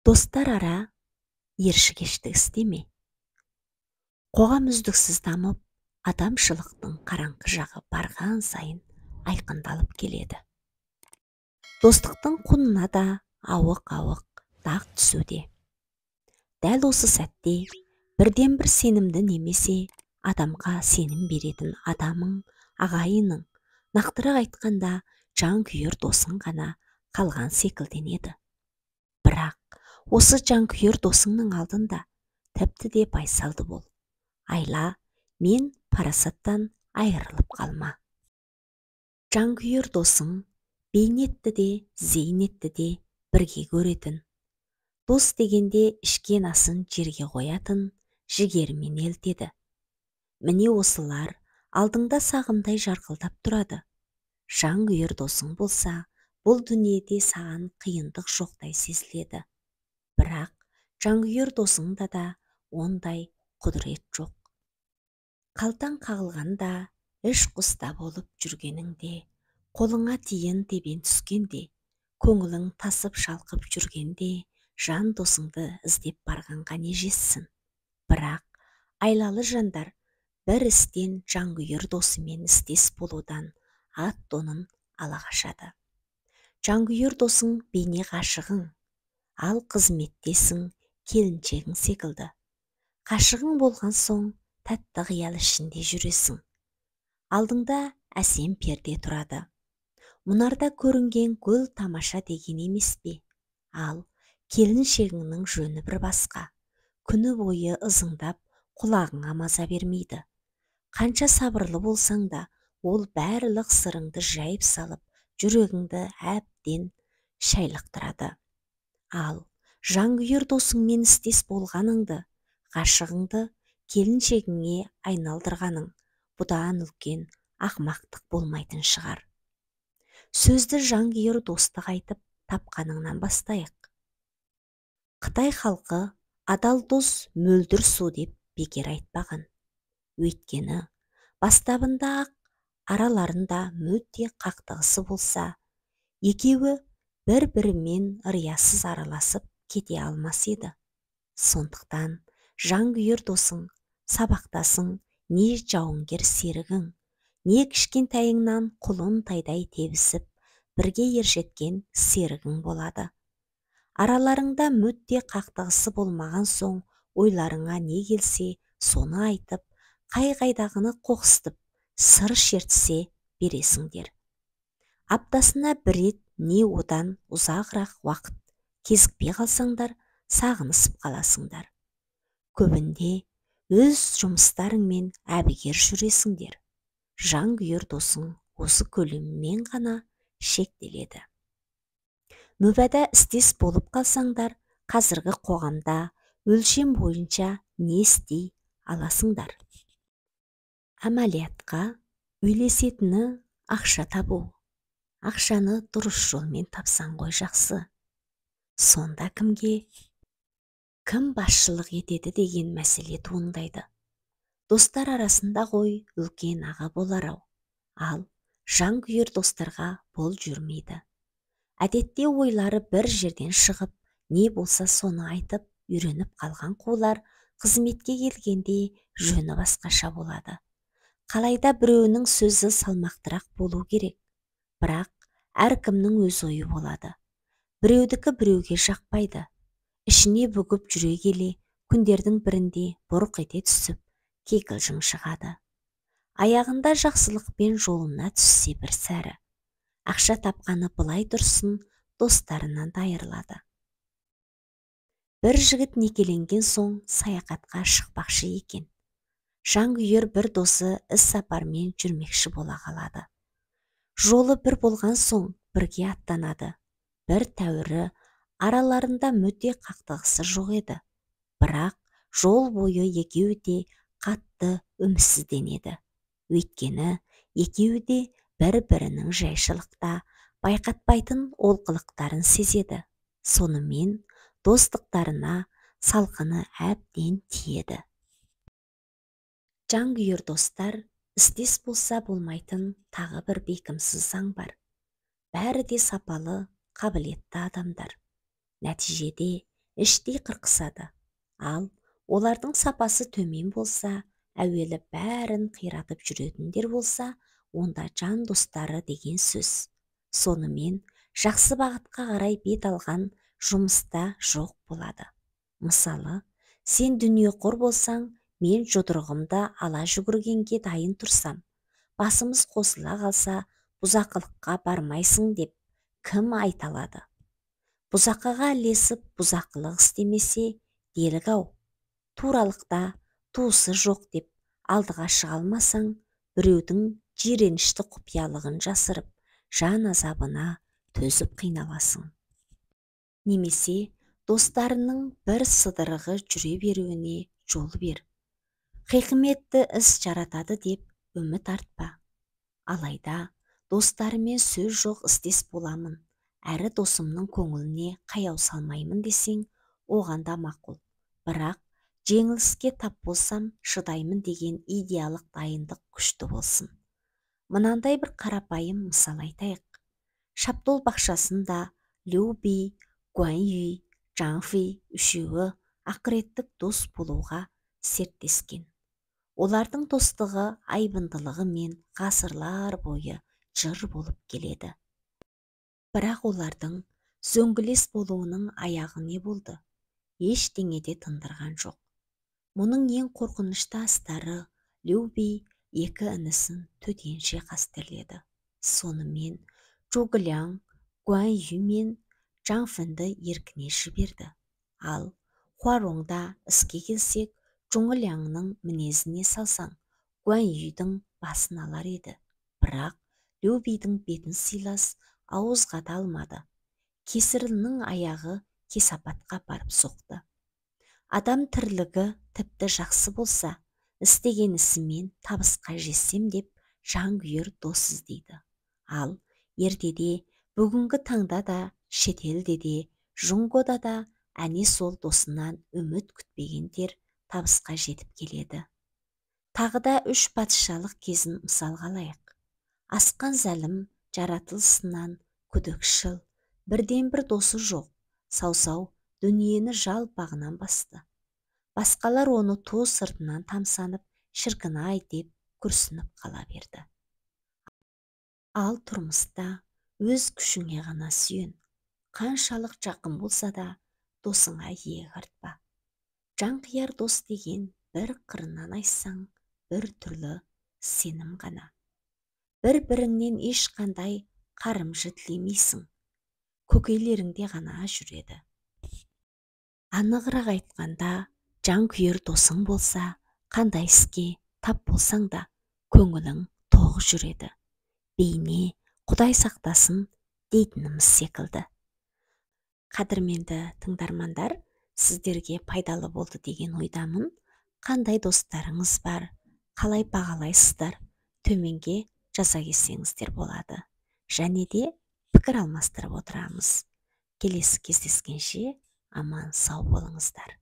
Достар ара ершікештік істеме. Қоғам үздіксіз дамып, адамшылықтың қараңғы жағы барған сайын айқындалып келеді. Достықтың құнына да ауық-ауық дақ түсуде. Дәл осы сәтте бірден-бір сенімді немесе адамға сенім беретін адамың, ағайының, нақтырақ айтқанда, жанкүйер досың ғана қалған секілденеді. Бірақ осы жанкүйер досыңның алдында тіпті де байсалды бол. Айла мен парасаттан айырылып қалма. Жанкүйер досың бейнетті де, зейнетті де бірге көретін. Дос дегенде ішкен асын жерге қоятын, жігерімен елтеді. Міне, осылар алдыңда сағымдай жарқылдап тұрады. Жанкүйер досың болса, бұл дүниеде саған қиындық жоқтай сезіледі. Бірақ жанкүйер досыңда да ондай құдірет жоқ. Қалтаң қағылғанда, іш құста болып жүргеніңде, қолыңа тиын тебен түскенде, көңілің тасып шалқып жүргенде жан досыңды іздеп барғанға не жетсін? Бірақ айлалы жандар бір істен, жанкүйер досымен істес болудан ат тонын ала қашады. Жанкүйер досың бейне ғашығың, ал қызметтесің келіншегің секілді. Ғашығың болған соң тәтті қиял ішінде жүресің. Алдыңда әсем перде тұрады. Мұнарда көрінген гүл тамаша деген емес пе? Ал келіншегіңнің жөні бір басқа. Күні бойы ызыңдап, құлағыңа маза бермейді. Қанша сабырлы болсаң да, ол барлық сырыңды жайып салып, жүрегіңді әбден шайлықтырады. Ал жанкүйер досыңмен істес болғаныңды, ғашығыңды келіншегіңе айналдырғаның, бұдан үлкен ақмақтық болмайтын шығар. Сөзді жанкүйер досты қайтып тапқаныңнан бастайық. Қытай халқы «адал дос мөлдір су» деп бекер айтпаған. Өйткені бастабында-ақ араларында мүдде қақтығысы болса, екеуі бір-бірімен риясыз араласып кете алмас еді. Сондықтан жанкүйер досың, сабақтасың, не жауынгер серігің, не кішкентайыңнан құлын тайдай тебісіп, бірге ержеткен серігің болады. Араларыңда мүдде қақтығысы болмаған соң, ойларыңа не келсе, соны айтып, қай-қайдағыны қоқсытып, сыр шертісе бересіңдер. Аптасына бір рет не одан ұзағырақ уақыт кезікпей қалсаңдар, сағынысып қаласыңдар. Көбінде өз жұмыстарыңмен әбігер жүресіңдер. Жанкүйер досың осы көлеммен ғана шектеледі. Мүбада істес болып қалсаңдар, қазіргі қоғамда өлшем бойынша не істей аласыңдар? Амалиятқа үйлесетіні ақша табу. Ақшаны дұрыс жолмен тапсаң ғой жақсы. Сонда кімге кім басшылық етеді деген мәселе туындайды. Достар арасында ғой үлкен аға болар-ау. Ал жанкүйер достарға бұл жүрмейді. Әдетте ойлары бір жерден шығып, не болса соны айтып үйреніп қалған қулар қызметке келгенде жөні басқаша болады. Қалайда біреуінің сөзі салмақтырақ болу керек. Бірақ әркімнің өз ойы болады. Біреудікі біреуге жақпайды. Ішіне бүгіп жүре келе, күндердің бірінде бұрқ ете түсіп, кикілжің шығады. Аяғында жақсылықпен жолына түссе бір сәрі. Ақша тапқаны былай тұрсын, достарынан да айырылады. Бір жігіт некеленген соң саяхатқа шықпақшы екен. Жанкүйер бір досы іс сапармен жүрмекші бола қалады. Жолы бір болған соң бірге аттанады. Бір тәуірі, араларында мүдде қақтығысы жоқ еді. Бірақ жол бойы екеуі де қатты үмітсізденеді. Өйткені екеуі де бір-бірінің жайшылықта байқатпайтын олқылықтарын сезеді. Сонымен достықтарына салқыны әбден тиеді. Жанкүйер достар істес болса болмайтын тағы бір бекімсіз заң бар. Бәрі де сапалы, қабілетті адамдар. Нәтижеде іштей қырқысады. Ал олардың сапасы төмен болса, әуелі бәрін қиратып жүретіндер болса, онда жан достары деген сөз. Сонымен жақсы бағытқа қарай бет алған жұмыста жоқ болады. Мысалы, сен дүниеқор болсаң, мен жұдырығымды ала жүгіргенге дайын тұрсам, басымыз қосыла қалса, бұзақылыққа бармайсың деп кім айта алады? Бұзақыға ілесіп бұзақылық істемесе, делік-ау. Туралықта туысы жоқ деп алдыға шыға алмасаң, біреудің жиренішті құпиялығын жасырып, жан азабына төзіп қиналасың. Немесе достарының бір сыдырығы жүре беруіне жол бер. Хикметті іс жаратады деп үміт артпа. Алайда достарымен сөз жоқ істес боламын, әрі досымның көңіліне қаяу салмаймын десең, оған да мақұл. Бірақ жеңіліске тап болсам, шыдаймын деген идеялық дайындық күшті болсын. Мынандай бір қарапайым мысал айтайық. Шаптол бақшасында Лю Би, Гуан Ю, Чжан Фэй үшеуі ақыреттік дос болуға серттескен. Олардың достығы айбындылығымен ғасырлар бойы жыр болып келеді. Бірақ олардың зөңгілес болуының аяғы не болды? Ештеңе де тындырған жоқ. Мұның ең қорқынышты астары Лю Би екі інісін төтенше қастерледі. Сонымен Чжугэ Лян, Гуан Ю мен Чжан Фэнді еркіне жіберді. Ал Хуароңда іске келсек, Чжугэ Лянның мінезіне салсаң, Гуан Юдің басын алар еді. Бірақ Лю Бидің бетін сыйлас ауызға да алмады. Кесірінің аяғы кесапатқа барып соқты. Адам тірлігі тіпті жақсы болса, істеген ісімен табысқа жетсем деп жанкүйер дос іздейді. Ал ертеде, бүгінгі таңда да, шетелде де, Жұңгода да әне сол досынан үміт күтпегендер табысқа жетіп келеді. Тағы да үш патшалық кезін мысалға алайық. Асқан зәлім жаратылысынан күдікшіл, бірден-бір досы жоқ, саусау дүниені жалпағынан басты. Басқалар оны ту сыртынан тамсанып, шіркін-ай деп күрсініп қала берді. Ал тұрмыста өз күшіңе ғана сүйен, қаншалық жақын болса да досыңа иек артпа. Жанқияр дос деген бір қырынан айтсаң, бір түрлі сенім ғана. Бір-біріңнен ешқандай қарымжы тілемейсің, көкейлеріңде ғана жүреді. Анығырақ айтқанда, жанкүйер досың болса, қандай іске тап болсаң да, көңілің тоқ жүреді. Бейне, Құдай сақтасын дейтініміз секілді. Қадірменді тыңдармандар, сіздерге пайдалы болды деген ойдамын. Қандай достарыңыз бар, қалай бағалайсыздар, төменге жаза келсеңіздер болады. Және де пікір алмастырып отырамыз. Келесі кездескенше аман сау болыңыздар.